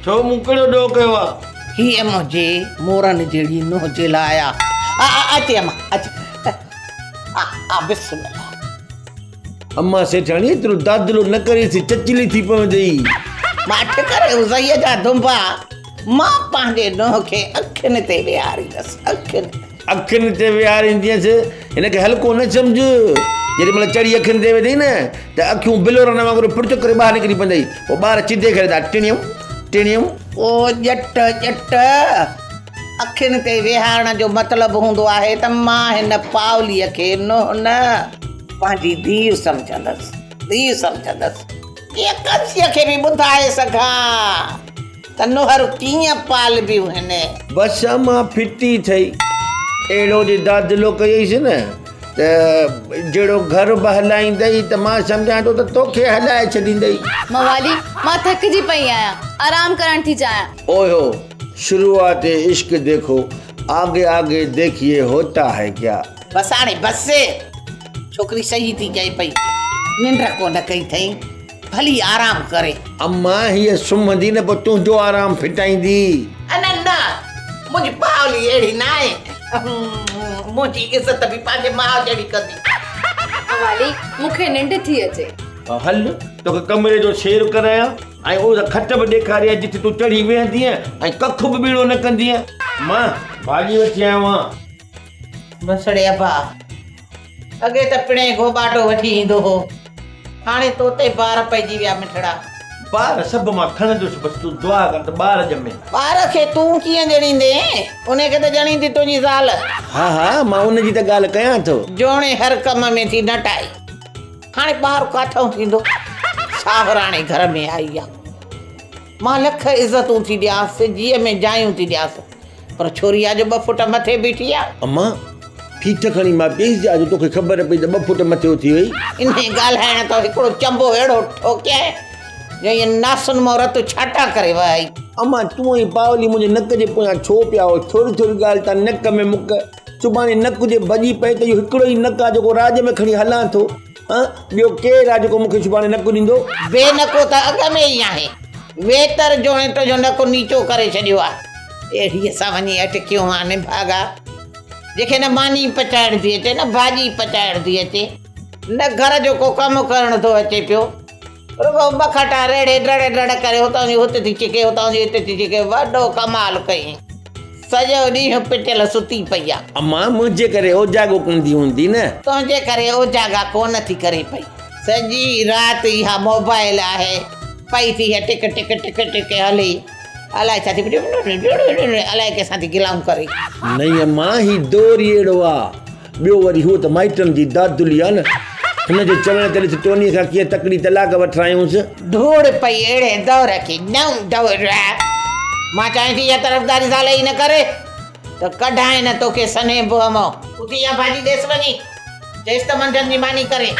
ڇو مون ڪهڙو ڏوهه ڪيو آ؟ هيء منهنجي مورن جهڙي نونهن جي لاء آ. آ آ اچ امان اچ. آ آ بسم الله. امان سيٺاڻي ايترو دادلو نه ڪريس چچلي ٿي پوندئي. ماٺ ڪر ازئيء جا دنبا، مان پنهنجي نونهن کي اکين تي ويهاريندس، اکين تي. اکين تي ويهاريندينس، هن کي هلڪو نه سمجهه. جيڏي مهل چڙهي اکين تي ويندئي نه ته اکيون بلورن وانگر پڙچ ڪري ٻاهر نڪري پوندئي. پوء ٻار چڌي ڪري ٿا ٽڻيم ٽڻيم. او ڄٽ ڄٽ، اکين تي ويهارڻ جو مطلب هوندو آهي ته مان هن پاوليء کي نونهن نه، پنهنجي ڌيء سمجهندس، ڌيء سمجهندس. جيئن قاضيء کي به ٻڌائي سگهان ته نوهر ڪيئن پالبيون هن. بس امان ڦٽي ٿئي. اهڙو جي دادلو ڪيئيس نه ته جهڙو گهر به هلائيندئي ته مان سمجهان ٿو ته توکي هلائي ڇڏيندئي. موالي، مان ٿڪجي پئي آهيان، آرام ڪرڻ ٿي چاهيان. اوهو، شروعات عشق ديکو، آگي آگي ديکيي هوتا هي ڪيا. بس هاڻي بس. ڇوڪري صحيح ٿي چئي پئي. ننڊ ڪونه ڪئي اٿئي، ڀلي آرام ڪري. امان هيء سمهندي نه پوء تنهنجو آرام ڦٽائيندي. نه نه، منهنجي پاولي اهڙي ناهي. منهنجي عزت به پنهنجي ماء جهڙي ڪندي. موالي، مون کي ننڊ ٿي اچي. هل، توکي ڪمري جو سير ڪرايان ۽ اها کٽ به ڏيکاريان جتي تون چڙهي ويهندينء ۽ ڪک به ٻيڻو نه ڪندينء. مان ڀاڄي وٺي آيو آهيان. بس ڙي ابا، اڳي ته پڻهين گهوٻاٽو وٺي ايندو هو، هاڻي تو تي بار پئجي ويا مٺڙا. ٻار سڀ مان کڻندس، بس تون دعا ڪر ته ٻار ڄمي. ٻار کي تون ڪيئن ڄڻيندين؟ انهي کي ته ڄڻيندي تنهنجي زال. ها ها، مان ان جي ته ڳالهه ڪيان ٿو. جوڻي هر ڪم ۾ ٿي نٽائي، هاڻي ٻار ڪاٿئون ٿيندو؟ ساهراڻي گهر ۾ آئي آ. مان لک عزتون ٿي ڏيانس، جيء ۾ جايون ٿي ڏيانس، پر ڇوري آ جو ٻه فوٽ مٿي بيٺي آ. امان، ڦيٿ کڻي مان پيس جا جو توکي خبر پئي ته ٻه فوٽ مٿي اٿي وئي. انهيء ڳالهائڻ تان هڪڙو چنبو اهڙو ٺوڪيائين جو ائين ناسن مان رت ڇاٽا ڪري وهائي. امان، تون ۽ پاولي منهنجي نڪ جي پويان ڇو پيا آهيو؟ ٿوري ٿوري ڳالهه تان نڪ ۾ مڪ. سڀاڻي نڪ جي ڀڄي پئي ته اهو هڪڙو ئي نڪ آ جيڪو راڄ ۾ کڻي هلان ٿو. هان، ٻيو ڪير آ جيڪو مون کي سڀاڻي نڪ ڏيندو؟ بي نڪو ته اڳ ۾ ئي آهين. ويتر جوڻي تنهنجو نڪ نيچو ڪري ڇڏيو آ. اهڙيء سان وڃي اٽڪيو آن نڀاڳا، جنهن کي نه ماني پچائڻ ٿي اچي، نه ڀاڄي پچائڻ ٿي اچي، نه گهر جو ڪو ڪم ڪرڻ ٿو اچي پيو. رڳو ٻه کٽا ريڙهي ڊڙ ڊڙ ڪري هتان جي هت ٿي ڇڪي، هتان جي هت ٿي ڇڪي، وڏو ڪمال ڪيائين. سڄو ڏينهن پٽيل ستي پئي آ. امان منهنجي ڪري اوجاڳو ڪندي هوندي نه. تنهنجي ڪري اوجاڳا ڪونه ٿي ڪري پئي. سڄي رات اها موبائل آهي پئي ٿي اها ٽڪ ٽڪ ٽڪ ٽڪ هلي. الائي ڇا ٿي الائي ڪنهن سان ٿي گلائون ڪري. نه امان هي دور ئي اهڙو آ. ٻيو وري هوء ته مائٽن جي دادلي آ نه. هن جي چوڻ تي ڏس ٽونيء کان ڪيئن تڪڙي طلاق وٺرايونس. ڌوڙ پئي اهڙي دور کي نئون دور. مان چاهيان ٿي اها طرفداري زال ئي نه ڪري ته ڪڍانء نه توکي سنهي بوهه مان. اٿي اها ڀاڄي ڏيس وڃي. چئيس ته منجهند جي ماني ڪري.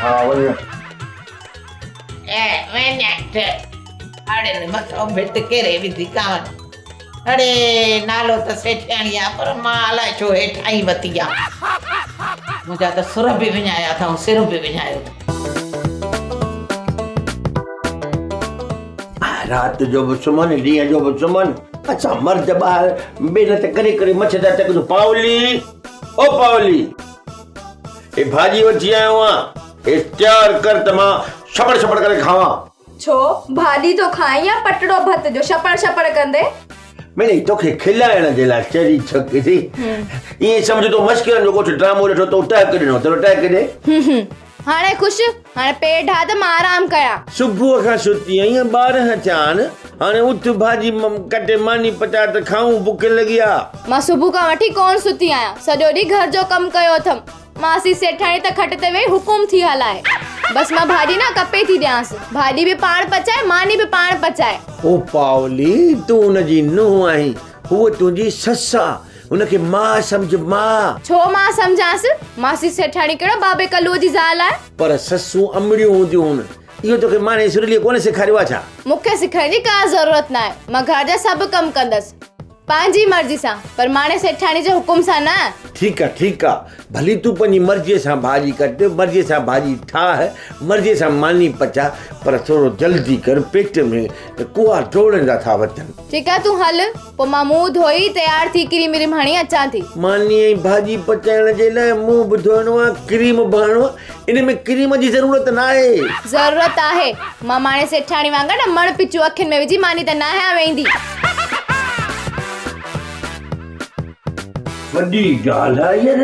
ها وڃ. اي وڃ اٺ. اڙين مٿو ڀت ڪيري وڌي ڪانه. اڙي نالو ته سيٺياڻي آ پر مان الائي ڇو هيٺ ائين وتي آ. منهنجا ته سر به وڃايا اٿائون سر به وڃايو اٿائون. رات جو به سمهن ڏينهن جو به سمهن اسان مرد ٻاهر محنت ڪري ڪري مڇ ٿا ٽڪون پاولي او پاولي هي ڀاڄي وٺي آيو آهيان هي تيار ڪر ته مان شپڙ شپڙ ڪري کاوان. ڇو، ڀاڄي ٿو کائين يا پٽڙو ڀت جو شپڙ شپڙ ڪندي؟ مڙئي توکي کلائڻ جي لاء چري ڇڪ ٿي. ائين سمجهه تو مشڪرن جو ڳوٺ ڊرامو ڏٺو تو ٽهڪ ڏنو ٿورو ٽهڪ ڏي. هاڻي خوش؟ هاڻي پير ڍاء ته مان آرام ڪيان. صبح کان ستي آهين 12 ٿيا آهن هاڻي اٿ ڀاڄي ڪٽي ماني پچاء ته کائون بک لڳي آ. مان صبح کان وٺي ڪونه ستي آهيان سڄو ڏينهن گهر جو ڪم ڪيو اٿم. ماسي سيٺاڻي ته کٽ تي ويهي حڪم ٿي هلائي. بس مان ڀاڄي نه ڪپي ٿي ڏيانس. ڀاڄي به پاڻ پچائي، ماني به پاڻ پچائي. او پاولي، تون ان جي نونهن آهين، هوء تنهنجي سس آ، هن کي ماء سمجهه، ماء. ڇو ماء سمجهانس؟ ماسي سيٺاڻي ڪهڙو بابي ڪلوء جي زال آهي؟ پر سسون امڙيون هونديون هن. اهو توکي ماني سرليء ڪونه سيکاريو آ ڇا؟ مون کي سکڻ جي ڪا ضرورت ناهي. مان گهر جا سڀ ڪم ڪندس. پنهنجي مرضي سان، پر ماڻي سيٺاڻي جي حڪم سان نه. ٺيڪ آ، ٺيڪ آ، ڀلي تون پنهنجي مرضيء سان ڀاڄي ڪٽ، مرضيء سان ڀاڄي ٺاهه، مرضيء سان ماني پچاء، پر ٿورو جلدي ڪر، پيٽ ۾ ڪوئا ڊوڙندا ٿا وتن. ٺيڪ آ، تون هل، پوء مان منهن ڌوئي، تيار ٿي ڪريم وريم هڻي اچان ٿي. ماني ۽ ڀاڄي پچائڻ جي لاء منهن به ڌوئڻو آ، ڪريم به هڻڻو آ، ان ۾ ڪريم جي ضرورت ناهي. ضرورت آهي. مان ماڻي سيٺاڻي وانگر نه مڻ پچون اکين ۾ وجهي ماني ته ناهيان ويندي. وڏي ڳالهه آهي يار.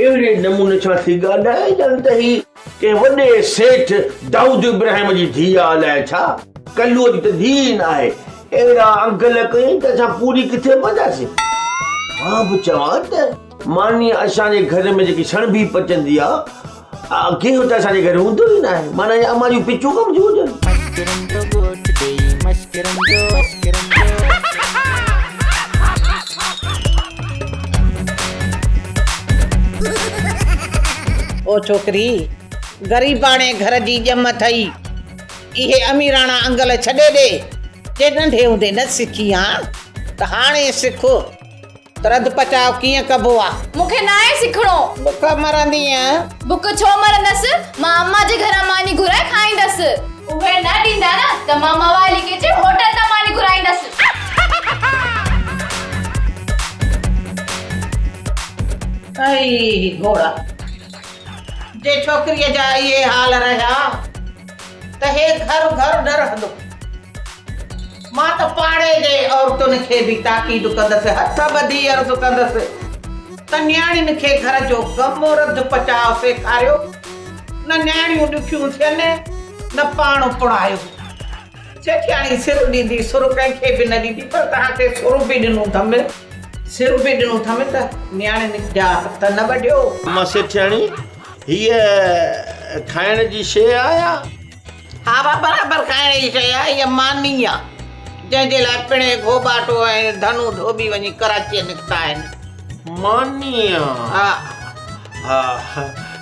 اهڙي نموني سان ٿي ڳالهائي ڄڻ ته هي ڪنهن وڏي سيٺ دائود ابراهيم جي ڌيء آ الائي ڇا. ڪلوء جي ته ڌيء ئي ناهي. اهڙا انگل ڪيائين ته اسان پوري ڪٿي پونداسين. مان به چوان ته ماني اسان جي گهر ۾ جيڪي سڻڀي پچندي آ، گيهه ته اسان جي گهر هوندو ئي ناهي، معنيٰ اها امان جون پچون ڪم جون هجن. او ڇوڪري، غريباڻي گهر جي ڄم اٿئي، اهي اميراڻا انگل ڇڏي ڏي، جي ننڍي هوندي نه سکي هان ته هاڻي سک. رڌ پچاء ڪيئن ڪبو آ؟ مون کي ناهي سکڻو. بک مرندينء؟ بک ڇو مرندس؟ مان امان جي گهران ماني گهرائي کائيندس. اهي نه ڏيندا نه ته مان موالي کي چئي هوٽل تان ماني گهرائيندس. اي گهوڙا! جي ڇوڪريء جا اهي حال رهيا ته هي گهر گهر نه رهندو. مان ته پاڙي جي عورتن کي به تاڪيد ڪندس، هٿ ٻڌي عرض ڪندس ته نياڻين کي گهر جو ڪم رڌ پچاء سيکاريو، نه نياڻيون ڏکيون ٿين، نه پاڻ پڻايو. سيٺياڻي سر ڏيندي، سر ڪنهن کي به نه ڏيندي، پر توهان کي سر به ڏنو اٿم، سر به ڏنو اٿم ته نياڻين جا هٿ نه وڍيو. اما سيٺياڻي، هيء کائڻ جي شيء آ يا؟ ها با برابر کائڻ جي شيء آهي، هيء ماني آ، جنهن جي لاء پڻهين گهوٻاٽو ۽ ڌنو ڌوٻي وڃي ڪراچيء نڪتا آهن. ماني آ؟ ها. ها،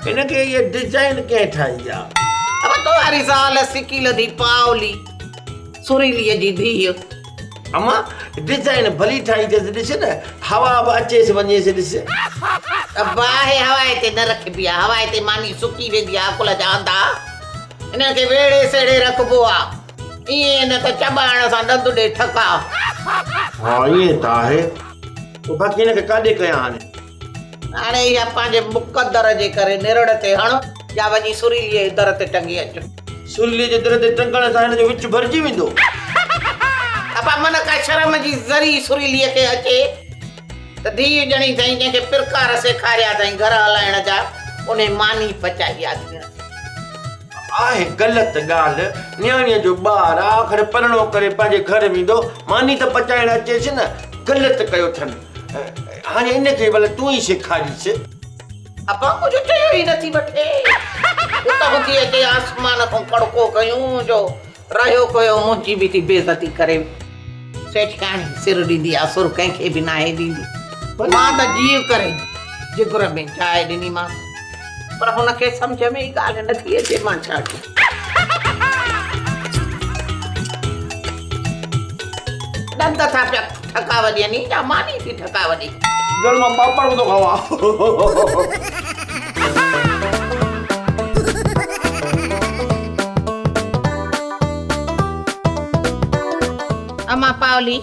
هن کي هيء ڊزائين ڪنهن ٺاهي آ؟ ابا تو واري زال سڪيل ڌي پاولي، سريليء جي ڌيء. اما، ڊزائين ڀلي ٺاهي اٿس، ڏس نه، هوا به اچيس وڃيس ڏس. ته باهه هوائي تي نه رکبي آ، هوائي تي ماني سڪي ويندي آ، عقل جا انڌا. انهن کي ويڙهي سيڙهي رکبو آ، ائين نه ته چٻاڙڻ سان ڏند ڏي ٺڪا. ها ائين ته آهي. پوء باقي هن کي ڪاڏي ڪيان هاڻي؟ هاڻي اها پنهنجي مقدر جي ڪري نرڙ تي هڻ يا وڃي سريليء جي در تي ٽنگي اچ. سريليء جي در تي ٽنگڻ سان هن جو وچ ڀرجي ويندو. ابا من ڪا شرم جي ذري سريليء کي اچي ته ڌيء ڄڻي اٿئي جنهن کي پرڪار سيکاريا اٿئي گهر هلائڻ جا، انهي ماني پچائي آ ڌيڻ. آهي غلط ڳالهه، نياڻيء جو ٻار آ، آخر پرڻو ڪري پنهنجي گهر ويندو، ماني ته پچائڻ اچيس نه، غلط ڪيو اٿن. هاڻي ان کي ڀلا تون ئي سيکاريس. ابا ڪجهه چيو ئي نٿي وٺي. اتان ٿي اچي آسمان کان ڪڙڪو ڪيون جو رهيو ڪيو منهنجي به ٿي بيعزتي ڪري. سيٺياڻي سر ڏيندي آ، سر ڪنهن کي به ناهي ڏيندي. مان ته جيء ڪري جگر ۾ جاء ڏنيمانس، پر هن کي سمجهه ۾ ئي ڳالهه نٿي اچي، مان ڇا ڪيان. ڏند ٿا پيا ٺڪا وڄن يا ماني ٿي ٺڪا وڄي. ڄڻ مان پاپڙ به ٿو کاوان. امان پاولي،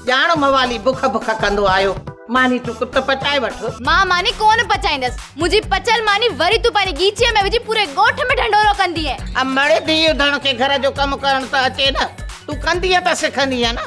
ڄاڻ موالي بک بک ڪندو آيو، ماني ٽڪ ته پچائي وٺ. مان ماني ڪونه پچائيندس. منهنجي پچل ماني وري تون پنهنجي ڳيچيء ۾ وجهي پوري ڳوٺ ۾ ڍنڍورو ڪندينء. امڙ، ڌيء ڌڻ کي گهر جو ڪم ڪرڻ ته اچي نه. تون ڪندينء ته سکندينء نه.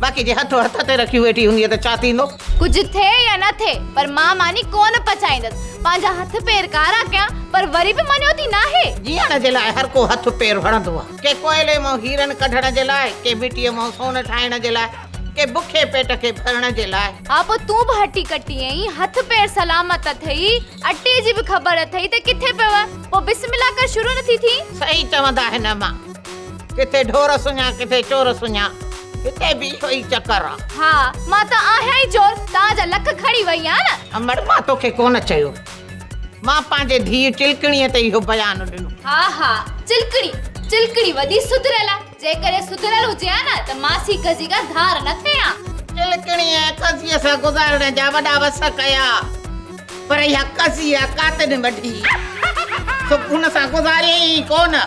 باقي جي هٿ هٿ تي رکيون ويٺي هوندينء ته ڇا ٿيندو؟ ڪجهه ٿئي يا نه ٿئي، پر مان ماني ڪونه پچائيندس. پنهنجا هٿ پير ڪارا ڪيان، پر وري به مڃوتي ناهي. جيئڻ جي لاء هر ڪو هٿ پير هڻندو آهي. ڪي ڪوئلي مان هيرن ڪڍڻ جي لاء، ڪي مٽيء مان سون ٺاهڻ جي لاء، ڪي بکي پيٽ کي ڀرڻ جي لاء. ها پوء تون به هٽي ڪٽي آهين، هٿ پير سلامت اٿئي، اٽي جي به خبر اٿئي ته ڪٿي پيو آهي، پوء بسم الله ڪر شروع نه ٿي ٿين؟ صحيح چوندا آهن امان، ڪٿي ڍور سڃا ڪٿي چور سڃا، هتي به اهو ئي چڪر آ. ها مان ته آهيان ئي چور، توهان جا لک کڻي وئي آهيان نه. امڙ مان توکي ڪونه چيو. مان پنهنجي ڌيء چلڪڻيء تي اهو بيان ڏنو. ها ها چلڪڻي، چلڪڻي وڏي سڌريل آ، جيڪڏهن سڌريل هجي ها نه ته ماسي قضي کان ڌار نه ٿئي ها. چلڪڻي ۽ قضيي سان گذارڻ جا وڏا وس ڪيا، پر اها قضيه ڪاتن وڍي، سو هن سان گذاريائين ئي ڪونه.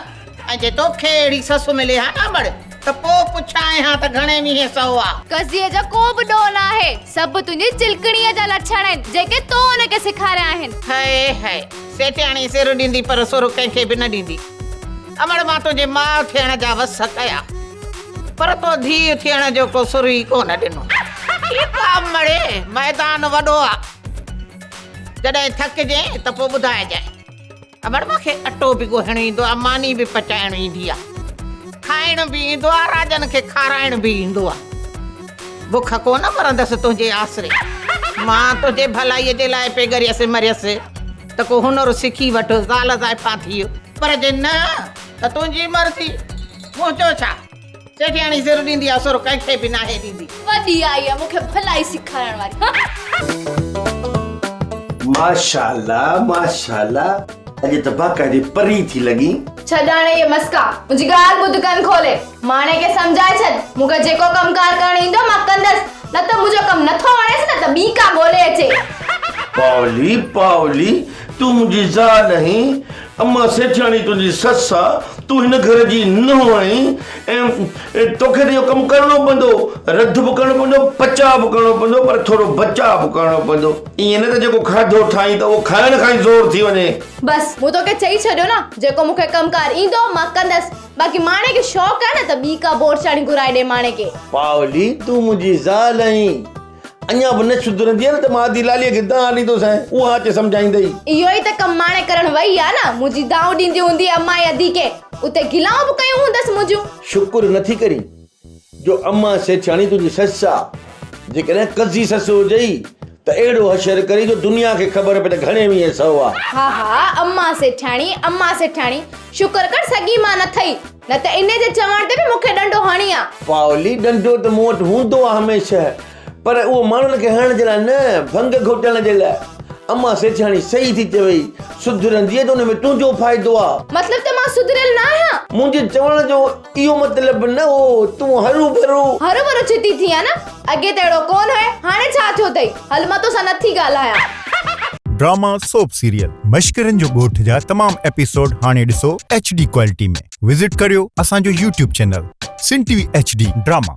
۽ جي توکي اهڙي سس ملي ها نه امڙ، ته پوء پڇانء ها ته گهڻي ويهين سئو آ. قضيي جو ڪو به ڏوهه نه آهي، سڀ تنهنجي چلڪڻيء جا لڇڻ آهن، جيڪي تو هن کي سيکاريا آهن. هئي هئي، سيٺياڻي سر ڏيندي پر سر ڪنهن کي به نه ڏيندي. امڙ مان تنهنجي ماء ٿيڻ جا وس ڪيا، پر تو ڌيء ٿيڻ جو ڪو سر ئي ڪونه ڏنو. ٺيڪ آ امڙي، ميدان وڏو آ، جڏهن ٿڪجين ته پوء ٻڌائجانء. امڙ مون کي اٽو به ڳوهڻ ايندو آ، ماني به پچائڻ ايندي آ، کائڻ به ايندو آ، راڄن کي کارائڻ به ايندو آ. بک ڪونه مرندس تنهنجي آسري. مان تنهنجي ڀلائيء جي لاء پئي ڳريس مريس ته ڪو هنر سکي وٺ، زال زائفان ٿيء، پر جي نه ته تنهنجي مرضي، منهنجو ڇا؟ سيٺياڻي سر ڏيندي آ، سر ڪنهن کي به ناهي ڏيندي. وڏي آئي آ مون کي ڀلائي سيکارڻ واري. ماشاءالله ماشاءالله اڄ ته باقاعدي پري ٿي لڳين. ڇڏ هاڻي اهي مسڪا، منهنجي ڳالهه ٻڌ ڪن کولي. ماڻي کي سمجهائي ڇڏ، مون کي جيڪو ڪم ڪار ڪرڻ ايندو مان ڪندس، نه ته منهنجو ڪم نٿو وڻيس نه ته ٻي ڪا ڳولي اچي. پاولي پاولي تون منهنجي زال آهين، اما سيٺياڻي تنهنجي سس آ، تون هن گهر جي ننهن آهين ۽ توکي ته اهو ڪم ڪرڻو پوندو، رڌ به ڪرڻو پوندو، پچاء به ڪرڻو پوندو پر ٿورو بچاء به ڪرڻو پوندو. ائين نه ته جيڪو کاڌو ٺاهين ته اهو کائڻ کان ئي زور ٿي وڃي. بس مون توکي چئي ڇڏيو نه، جيڪو مون کي ڪم ڪار ايندو مان ڪندس، باقي ماڻي کي شوق آهي نه ته ٻي ڪا بورچاڻي گهرائي ڏي ماڻي کي. پاولي تون منهنجي زال آهين، اڃا به نه سڌرندينء نه ته مان ادي لاليء کي دانهن ڏيندوسانء، اها اچي سمجهائيندئي. اهو ئي ته ڪم ماڻي ڪرڻ وئي آ نه، منهنجي دانهون ڏيندي هوندي امان ۽ ادي کي، اتي گلائون به ڪيون هوندس منهنجون. شڪر نٿي ڪرين جو امان سيٺياڻي تنهنجي سس آ، جيڪڏهن قضي سس هجئي ته اهڙو حشر ڪرين جو دنيا کي خبر پئي ته گهڻي ويهين سئو آ. ها ها امان سيٺياڻي، امان سيٺياڻي، شڪر ڪر سڳي مان نه ٿئي، نه ته انهي جي چوڻ تي به مون کي ڏنڊو هڻي ها. پاولي، ڏنڊو ته مون وٽ هوندو آ هميشه، پر اهو ماڻهن کي هڻڻ جي لاء نه، ڀنگ گهوٽڻ جي لاء. امان سيٺياڻي صحيح ٿي چوي، سڌرندينء ته ان ۾ تنهنجو فائدو آ. مطلب ته مان سڌريل نه آهيان. منهنجي چوڻ جو اهو مطلب نه هو، تون هروڀرو. هروڀرو ڇتي ٿي آن نه، اڳي ته اهڙو ڪونه هئين، هاڻي ڇا ٿيو اٿئي؟ هل مان توسان نه ٿي ڳالهايان. ڊراما سوپ سيريل مشڪرن جو ڳوٺ جا تمام ايپيسوڊ هاڻي ڏسو ايڇ ڊي ڪوالٽي ۾ وزٽ ڪريو اسان جو YouTube channel Sindh T V H D drama.